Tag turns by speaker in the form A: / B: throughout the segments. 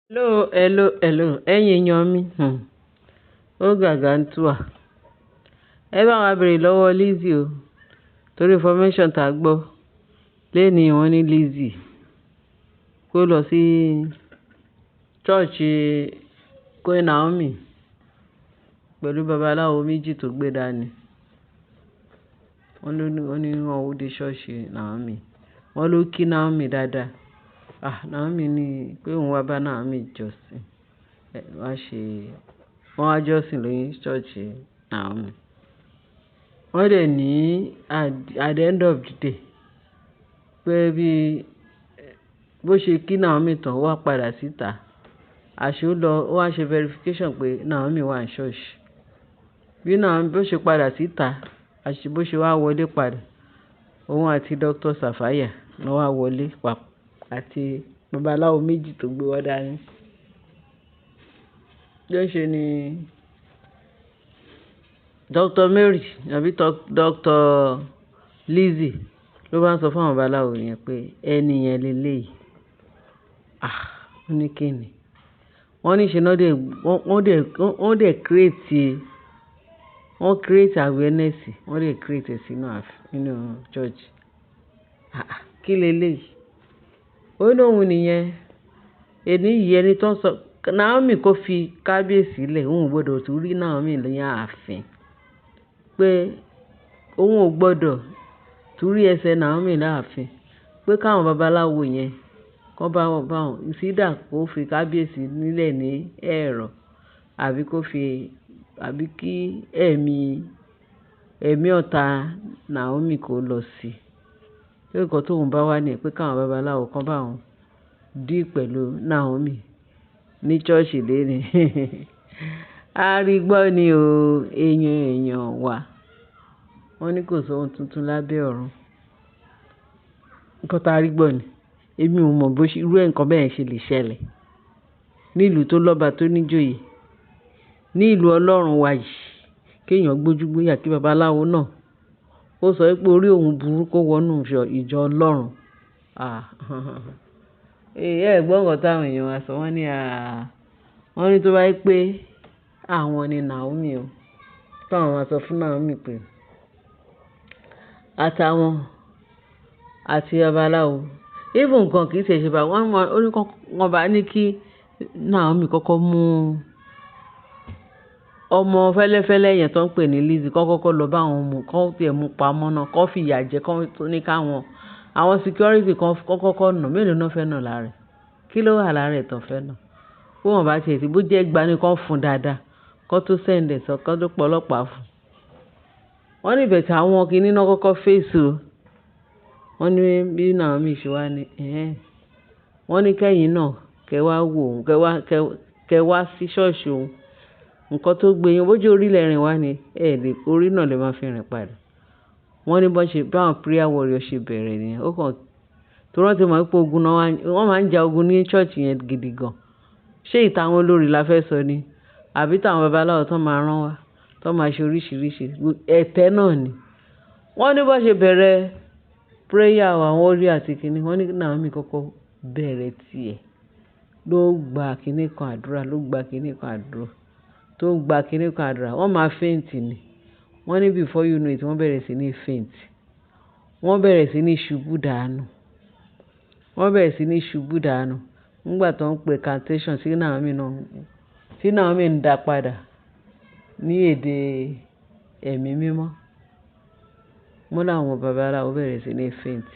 A: Hello, hello, hello. Ẹ̀yin èèyàn mi, ó gàgàntuà. Ẹ bá wa béèrè lọ́wọ́ Lizzy o. Torí information tá gbọ́. Lónìí wọ́n ní Lizzy kó lọ sí church Queen Naomi pẹ̀lú babaláwo méjì tó gbé dání. Wọ́n ló ní, wọ́n ní wọ́n ó dé ṣọ́ọ̀ṣì Naomi. Wọ́n ló kí Naomi dáadáa. Ah, Naomi ní pé òun wá bá Naomi jọ́sìn. Wọ́n ṣe, wọ́n wá jọ́sìn lórí church Naomi. Wọ́n dẹ̀ ní at the end of the day pé bí bó ṣe kí Naomi tán, ó wá padà síta. Àṣé ó lọ, ó wá ṣe verification pé Naomi wà ní ṣọ́ọ̀ṣì. Bí Naomi bó ṣe padà síta, àṣé bó ṣe wá wọlé padà, òun àti Dr. Sapphire ló wá wọlé papọ̀ àti babaláwo méjì tó gbé wá dání. Bí ó ṣe ni Dr. Mary àbí Dr. Lizzy ló bá ń sọ fún àwọn babaláwo yẹn pé ẹni yẹn lé lé yìí. Ah, ó ní kí ni? Wọ́n ní ṣe náà dẹ̀, wọ́n dẹ̀, wọ́n dẹ̀ create, wọ́n create awareness, wọ́n dẹ̀ create ẹ̀ sínú ààfin nínú church. Ah, kí lé lé yìí? Ó ní òun nìyẹn. Èní yìí ẹni tó ń sọ Naomi kó fi kábíyèsí lẹ̀, òun ò gbọdọ̀ tún rí Naomi ní ààfin. Pé òun ò gbọdọ̀ tún rí ẹsẹ̀ Naomi láàfin. Pé káwọn babaláwo yẹn kó bá wọn bá wọn, it's either kó fi kábíyèsí nílẹ̀ ní ẹ̀rọ àbí kó fi, àbí kí ẹ̀mí, ẹ̀mí ọ̀tá Naomi kó lọ sí. Pé nǹkan tó ń bá wá ní pé káwọn babaláwo kan bá wọn deal pẹ̀lú Naomi ní church lónìí. Arígbọ́ ni o, èèyàn èèyàn wa. Wọ́n ní kò sọ ohun tuntun lábẹ́ ọ̀run. Nǹkan tá a rí gbọ́ ni. Èmi ò mọ̀ bó ṣe irú ǹkan bẹ́ẹ̀ ṣe lè ṣẹlẹ̀. Ní ìlú tó lọ́ba tó níjòyè. Ní ìlú Ọlọ́run wa yìí. Kí èèyàn gbójú gbóyà kí babaláwo náà ó sọ wípé orí òun burú kó wọnú ìjọ Ọlọ́run. Ah, ẹ gbọ́ nǹkan táwọn èèyàn wa sọ. Wọ́n ní àá, wọ́n ní tó bá jẹ́ pé àwọn ni Naomi o. Táwọn máa sọ fún Naomi pé àtàwọn àti babaláwo. Even nǹkan kì í ṣe ṣe bá wọ́n mọ̀, ó ní kí wọ́n bá ní kí Naomi kọ́kọ́ mú ọmọ fẹ́lẹ́fẹ́lẹ́ yẹn tó ń pè ní Lizzy kó kọ́kọ́ lọ bá wọn mú, kó tí ẹ mú pamọ́ náà, kó fi ìyà jẹ, kó tó ní káwọn, àwọn security kan kó kọ́kọ́ nà. Mélòó náà fẹ́ nà lára ẹ̀? Kí ló wà lára ẹ̀ tó fẹ́ nà? Bí wọ́n bá ṣe èsì, bó jẹ́ ẹgba ni kó fún dáadáa, kó tó send ẹ̀ sọ, kó tó pọ̀ ọlọ́pàá fún. Wọ́n ní but àwọn kiní náà kọ́kọ́ face o. Wọ́n ní bí Naomi ṣe wá ní, "Ẹ̀hẹn." Wọ́n ní kẹ́yìn náà kẹ wá wò ó, kẹ wá, kẹ, kẹ wá sí ṣọ́ọ̀ṣì òun. Nǹkan tó gbé yín, bó jẹ́ orí lẹ rìn wá ni, ẹ lè, orí náà lè máa fi rìn padà. Wọ́n ní bó ṣe, bá àwọn prayer warrior ṣe bẹ̀rẹ̀ nìyẹn. Ó kàn, torí wọ́n ti mọ̀ pé ogun náà wá, wọ́n máa ń ja ogun ní church yẹn gidi gan. Ṣé ìta àwọn olórí la fẹ́ sọ ni? Àbí tàwọn babaláwo tó máa rán wá, tó máa ṣe oríṣìíríṣìí, ẹ̀tẹ́ náà ni. Wọ́n ní bó ṣe bẹ̀rẹ̀ prayer àwọn warrior àti kíní, wọ́n ní Naomi kọ́kọ́ bẹ̀rẹ̀ tiẹ̀. Ló gba kíní kan àdúrà, ló gba kíní kan àdúrà, tó gba kíní kan àdúrà. Wọ́n máa faint ni. Wọ́n ní before you know it, wọ́n bẹ̀rẹ̀ sí ní faint. Wọ́n bẹ̀rẹ̀ sí ní ṣubú dànù. Wọ́n bẹ̀rẹ̀ sí ní ṣubú dànù. Nígbà tó ń pe incantation sí Naomi náà, tí Naomi ń dà padà ní èdè ẹ̀mí mímọ́. Wọ́n láwọn babaláwo bẹ̀rẹ̀ sí ní faint.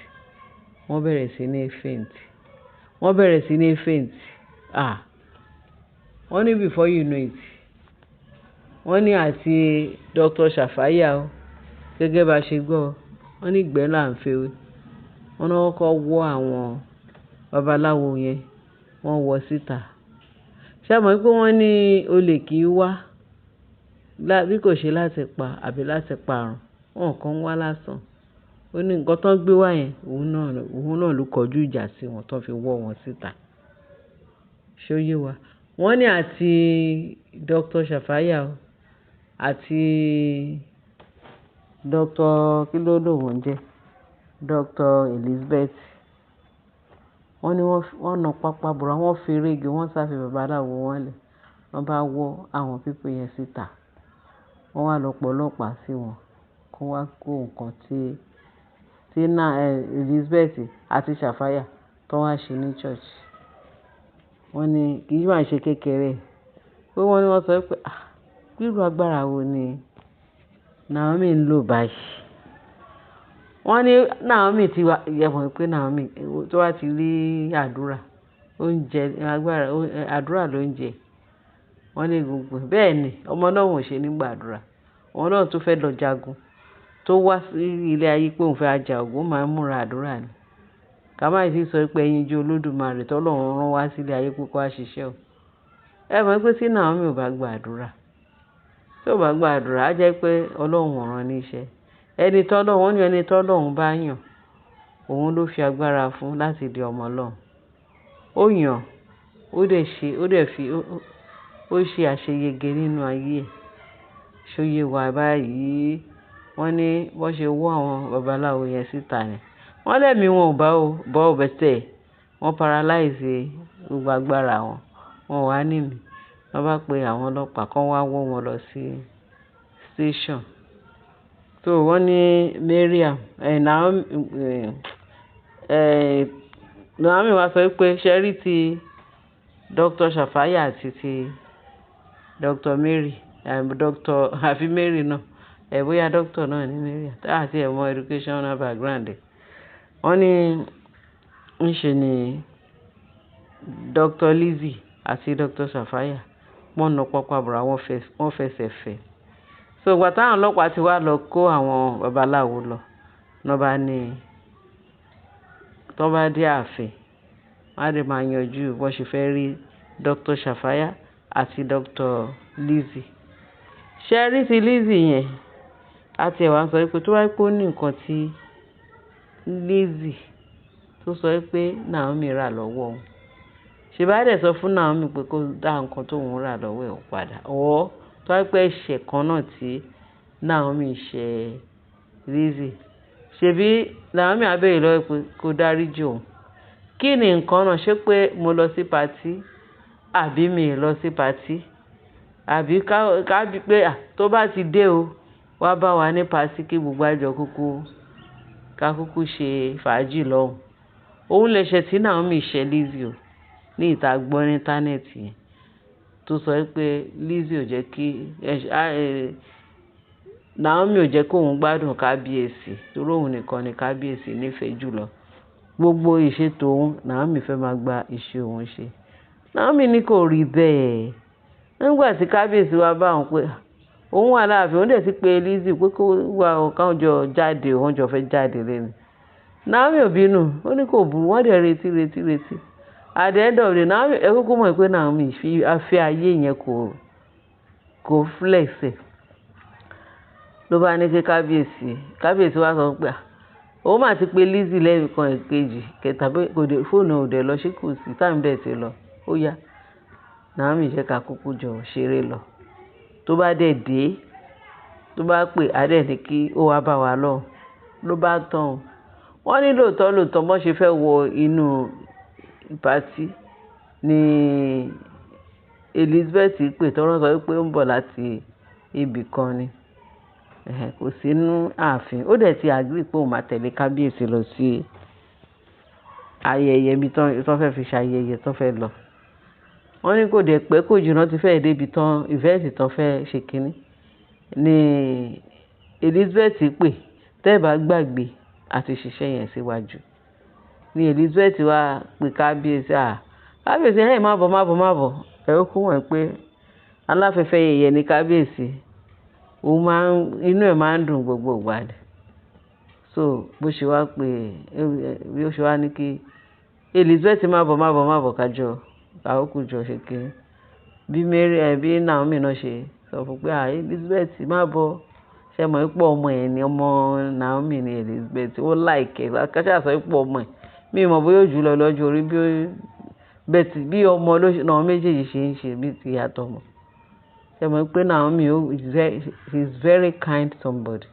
A: Wọ́n bẹ̀rẹ̀ sí ní faint. Wọ́n bẹ̀rẹ̀ sí ní faint. Ah! Wọ́n ní before you know it, wọ́n ní àti Dr. Sapphire o, gẹ́gẹ́ bá ṣe gbọ́, wọ́n ní ìgbẹ́ là ń fewé. Wọ́n ní wọ́n kọ́kọ́ wọ́ àwọn babaláwo yẹn, wọ́n wọ síta. Ṣé ẹ mọ̀ wípé wọ́n ní olè kì í wá bí kò ṣe láti pa àbí láti parun. Wọ́n kàn ń wá lásán. Ó ní nǹkan tó ń gbé wá yẹn, òun náà ló kọjú ìjà sí wọn tó fi wọ́ wọn síta. Ṣé ó yé wa? Wọ́n ní àti Dr. Sapphire o àti Dr. kí ló lóun ń jẹ́? Dr. Elizabeth. Wọ́n ní wọ́n na pápá bora, wọ́n fi eré ge, wọ́n sá fi babaláwo wọn lẹ̀. Wọ́n bá wọ́ àwọn people yẹn síta. Wọ́n wá lọ pọ̀ ọlọ́pàá sí wọn kó wá kó nǹkan tí Elizabeth àti Sapphire tó wá ṣe ní church. Wọ́n ní kì í máa ṣe kékeré. Pé wọ́n ní wọ́n sọ pé, "Ah! Irú agbára wo ni Naomi ń lò báyìí?" Wọ́n ní Naomi ti wá, ẹ mọ̀ pé Naomi tó bá ti rí àdúrà, oúnjẹ agbára, àdúrà ló ń jẹ. Wọ́n ní gbogbo bẹ́ẹ̀ ni ọmọ náà ò ṣe nígbà àdúrà. Ọmọ náà tó fẹ́ lọ jagun, tó wá sí ilé ayé pé òun fẹ́ ja ogun, ó máa ń múra àdúrà ni. Ká má sì sọ pé ẹyinjú Olódùmarè tó Ọlọ́run rán wá sí ilé ayé pé kó wá ṣiṣẹ́ o. Ẹ mọ̀ pé tí Naomi ò bá gba àdúrà, tí ò bá gba àdúrà, á jẹ́ pé Ọlọ́run ò rán ní iṣẹ́. Ẹni tó Ọlọ́run, wọ́n ní ẹni tó Ọlọ́run bá yàn, òun ló fi agbára fún láti di ọmọ Ọlọ́run. Ó yàn, ó dẹ̀ ṣe, ó dẹ̀ fi, ó ṣe àṣeyege nínú ayé ẹ̀. Ṣé ó yé wa báyìí? Wọ́n ní wọ́n ṣe wọ́ àwọn babaláwo yẹn síta ni. Wọ́n lẹ́mi wọn ò bá o, bọ́ ò bẹ́tẹ̀. Wọ́n paralyze gbogbo agbára wọn. Wọn wà ní mi. Wọ́n bá pe àwọn ọlọ́pàá kan wá wọ́ wọn lọ sí station. So wọ́n ní Mariam, Naomi, Naomi wá sọ pé ṣé rí tí Dr. Sapphire àti ti Dr. Mary, Dr. àfi Mary náà. Bóyá doctor náà ni Mary. Àti ẹ̀ mọ educational background ẹ̀. Wọ́n ní ń ṣe ni Dr. Lizzie àti Dr. Sapphire wọ́n na pápá bora, wọ́n fẹsẹ̀ fẹ́. So ìgbà táwọn ọlọ́pàá ti wá lọ kó àwọn babaláwo lọ, lọ́ bá ní tó bá dé ààfin, wọ́n á lè máa yanjú bó ṣe fẹ́ rí Dr. Sapphire àti Dr. Lizzie. Ṣé rí tí Lizzie yẹn? A ti ẹ̀ wá sọ wípé tó bá jẹ́ pé ó ní nǹkan tí Lizzie tó sọ wípé Naomi rà lọ́wọ́ òun. Ṣé bá dẹ̀ sọ fún Naomi pé kó dá nǹkan tó òun rà lọ́wọ́ ẹ̀ padà. Or tó bá jẹ́ pé ẹ̀ṣẹ̀ kan náà tí Naomi ṣe Lizzie. Ṣèbí Naomi á béèrè lọ́wọ́ ẹ pé kó dáríji òun. Kí ni nǹkan náà? Ṣé pé mo lọ sí party àbí mi ò lọ sí party? Àbí ká bí pé à tó bá ti dé o, wá bá wa ní party kí gbogbo àjọ kúkú, ká kúkú ṣe fàájì lọ́hùn. Òun lẹ̀ṣẹ̀ tí Naomi ṣe Lizzie o ní ìta gbọ́ ní íńtánẹ́ẹ̀tì yẹn tó sọ wípé Lizzie ò jẹ́ kí, Naomi ò jẹ́ kó òun gbádùn kábíyèsí torí òun nìkan ni kábíyèsí nífẹ̀ẹ́ jùlọ. Gbogbo ìṣètò òun, Naomi fẹ́ máa gba ìṣe òun ṣe. Naomi ní kò rí bẹ́ẹ̀. Nígbà tí kábíyèsí wá bá òun pé òun wà láàfin, òun dẹ̀ ti pe Lizzie pé kó wá o, ká jọ jáde, òun jọ fẹ́ jáde lẹ́nu. Naomi ò bínú, ó ní kò burú, wọ́n dẹ̀ retí, retí, retí. At the end of the day, Naomi, ẹ kúkú mọ̀ pé Naomi fi afẹ́ ayé yẹn kò flex ẹ̀. Ló bá ní kí kábíyèsí, kábíyèsí wá sọ pé à, òun máa ti pe Lizzie lẹ́ẹ̀kan èkejì, kẹta pé kò dé, fóònù ò dẹ̀ lọ ṣé kò sí, time dẹ̀ ti lọ. Ó yá. Naomi jẹ́ ká kúkú jọ ṣeré lọ. Tó bá dẹ̀ dé, tó bá pè, a dẹ̀ ní kí ó wá bá wa lọ́hùn. Ló bá tán o. Wọ́n ní lóòótọ́ lóòótọ́ bó ṣe fẹ́ wọ inú party ní Elizabeth pè tó rán sọ wípé ó ń bọ̀ láti ibì kan ni. Ẹ̀hẹn, kò sí inú ààfin. Ó dẹ̀ ti agree pé òun máa tẹ̀lé kábíyèsí lọ sí ayẹyẹ ibi tí wọ́n fẹ́ fi ṣe ayẹyẹ tó fẹ́ lọ. Wọ́n ní kò dẹ̀ pé kò jìnnà tí fẹ́ dé ibi tán, event tán fẹ́ ṣe kíní. Ni Elizabeth pè, tẹ́ ẹ bá gbàgbé àti ṣiṣẹ́ yẹn síwájú. Ni Elizabeth wá pe kábíyèsí, à, kábíyèsí ẹ má bọ̀, má bọ̀, má bọ̀. Ẹ ó kú mọ̀ pé aláfẹ́fẹ́ yẹyẹ ni kábíyèsí. Òun máa ń, inú ẹ̀ máa ń dùn gbogbo ìgbà ni. So bó ṣe wá pé, bí ó ṣe wá ní kí Elizabeth má bọ̀, má bọ̀, má bọ̀ ká jọ, ká kúkú jọ ṣe kíní. Bí Mary, bí Naomi náà ṣe sọ fún pé, à Elizabeth má bọ̀. Ṣé ẹ mọ̀ pé ọmọ ẹ̀ ni ọmọ Naomi ni Elizabeth. Ó like ẹ̀. Ká ṣà sọ pé ọmọ ẹ̀. Mi ò mọ̀ bóyá ó jù lọ lọ́jọ́ orí bí ó, but bí ọmọ ló ṣe, àwọn méjèèjì ṣe ń ṣe bí ti ìyá àtọmọ. Ṣé ẹ mọ̀ pé Naomi ó she is very kind somebody.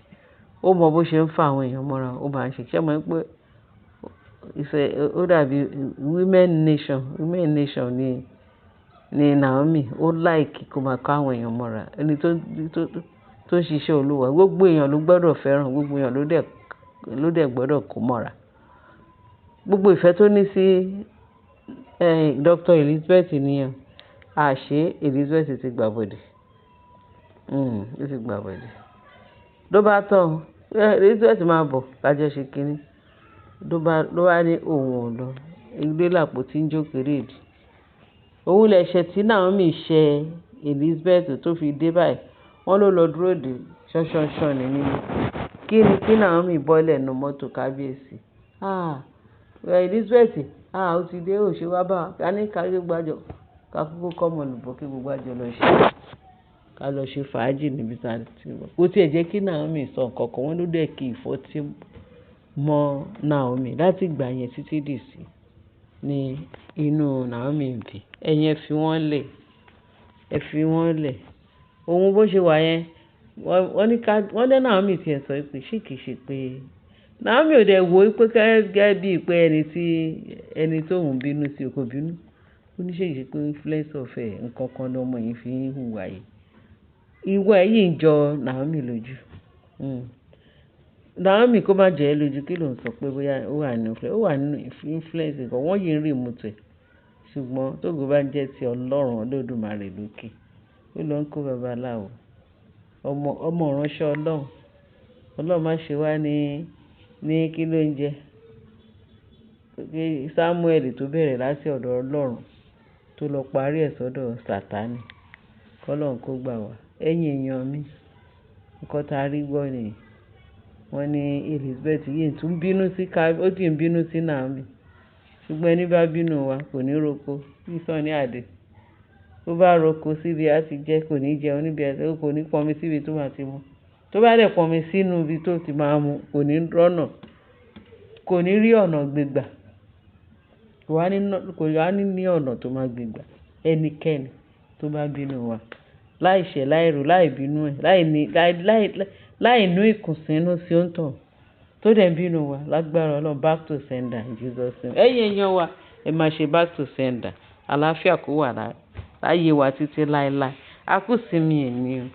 A: Ó mọ bó ṣe ń fa àwọn èèyàn mọ́ra, ó máa ń ṣe. Ṣé ẹ mọ̀ pé Ìfẹ́ ó dàbí women nation, women nation ni Naomi. Ó like kó máa kó àwọn èèyàn mọ́ra. Ẹni tó ń ṣiṣẹ́ Olúwa, gbogbo èèyàn ló gbọdọ̀ fẹ́ràn, gbogbo èèyàn ló dẹ̀ gbọdọ̀ kó mọ́ra. Gbogbo ìfẹ́ tó ní sí Dr. Elizabeth nìyẹn. Àṣé Elizabeth ti gbàbọ̀dè. Ó ti gbàbọ̀dè. Ló bá tán, Elizabeth máa bọ̀ ká jọ ṣe kíní. Ló bá ní òun ò lọ. Ilé làpótí tí ń jó kéré ìdí. Òun lẹ̀ṣẹ̀ tí Naomi ṣẹ Elizabeth tó fi dé báyìí. Wọ́n ló lọ dúró dè ṣánṣánṣán ní nílé. Kí ni kí Naomi bọ́lẹ̀ nínú mọ́tò kábíyèsí? Ah! Elizabeth, ah, ó ti dé, ó ṣe wá bá wa. Ká ní ká gbogbo àjọ, ká kúkú kọ́mọ lùbọ́ kí gbogbo àjọ lọ ṣe. Ká lọ ṣe fàájì níbi tí a ti wọ̀. Kò tí ì jẹ́ kí Naomi sọ nǹkan kan, wọ́n ló dẹ̀ kí ìfọ́tí mọ́ Naomi láti ìgbà yẹn títí di ìsín ní inú Naomi ń bí. Ẹ̀yin ẹ fi wọ́n lẹ̀, ẹ fi wọ́n lẹ̀. Òun bó ṣe wà yẹn, wọ́n ní ká, wọ́n lé Naomi tí ẹ sọ pé ṣé kìí ṣe pé Naomi ò dẹ̀ wò pé gẹ́gẹ́ bí pé ẹni tí, ẹni tó ń bínú sí kò bínú. Ó ní ṣé kìí ṣe pé influence of ẹ̀ nǹkan kan lọmọ yìí fi ń hùwà yìí. Ìwà yìí ń jọ Naomi lójú. Naomi kó má jẹ ẹ́ lójú, kí ló ń sọ pé bóyá ó wà nínú influence, ó wà nínú influence nǹkan, wọ́n yìí ń rí mú tẹ̀. Ṣùgbọ́n tógo bá ń jẹ́ ti Ọlọ́run Olódùmarè lókè, ó lọ ń kó babaláwo. Ọmọ, ọmọ ìránṣẹ́ Ọlọ́run. Ọlọ́run má ṣe wá ní kí ló ń jẹ. Samuel tó bẹ̀rẹ̀ láti ọ̀dọ̀ Ọlọ́run tó lọ parí ẹ̀ sọ́dọ̀ Sataní. Kọ́ Ọlọ́run kó gbà wá. Ẹ̀yin èèyàn mi, nǹkan tá rí gbọ́ nìyí. Wọ́n ní Elizabeth yìí tún bínú sí ká, ó sì ń bínú sí Naomi. Ṣùgbọ́n ẹni bá bínú wa kò ní roko. Bí Sunny Adé. Tó bá roko síbi a ti jẹ, kò ní jẹun níbi ẹ, kò ní pọnmi síbi tó máa ti mú. Tó bá dẹ̀ pọnmi sínú ibi tó ti máa mú, kò ní rọ́nà, kò ní rí ọ̀nà gbégbà. Kò wá ní ní ọ̀nà tó máa gbégbà. Ẹnikẹ́ni tó bá bínú wa, láì ṣẹ̀, láì ro, láì bínú ẹ̀, láì ní, láì, láì, láì ní ìkùnsínú sí òǹtọ̀ tó dẹ̀ ń bínú wa, lágbára Ọlọ́run, back to sender in Jesus name. Ẹ̀yin èèyàn wa, ẹ máa ṣe back to sender. Àlàáfíà kó wà láyé wa títí láéláé. A kú ìsinmi òní o.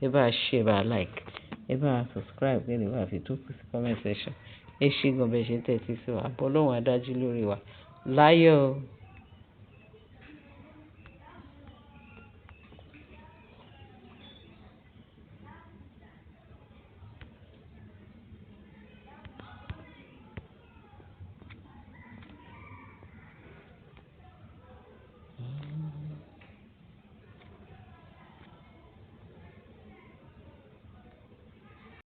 A: Ẹ bá share, ẹ bá like, ẹ bá subscribe, ẹ lè bá fi tó kù sí comment section. Ẹ ṣé gan bẹ́ẹ̀ ṣe ń tẹ́tí sí wa. Àbọ̀ Ọlọ́run á dájú lórí wa. Láyọ̀ o.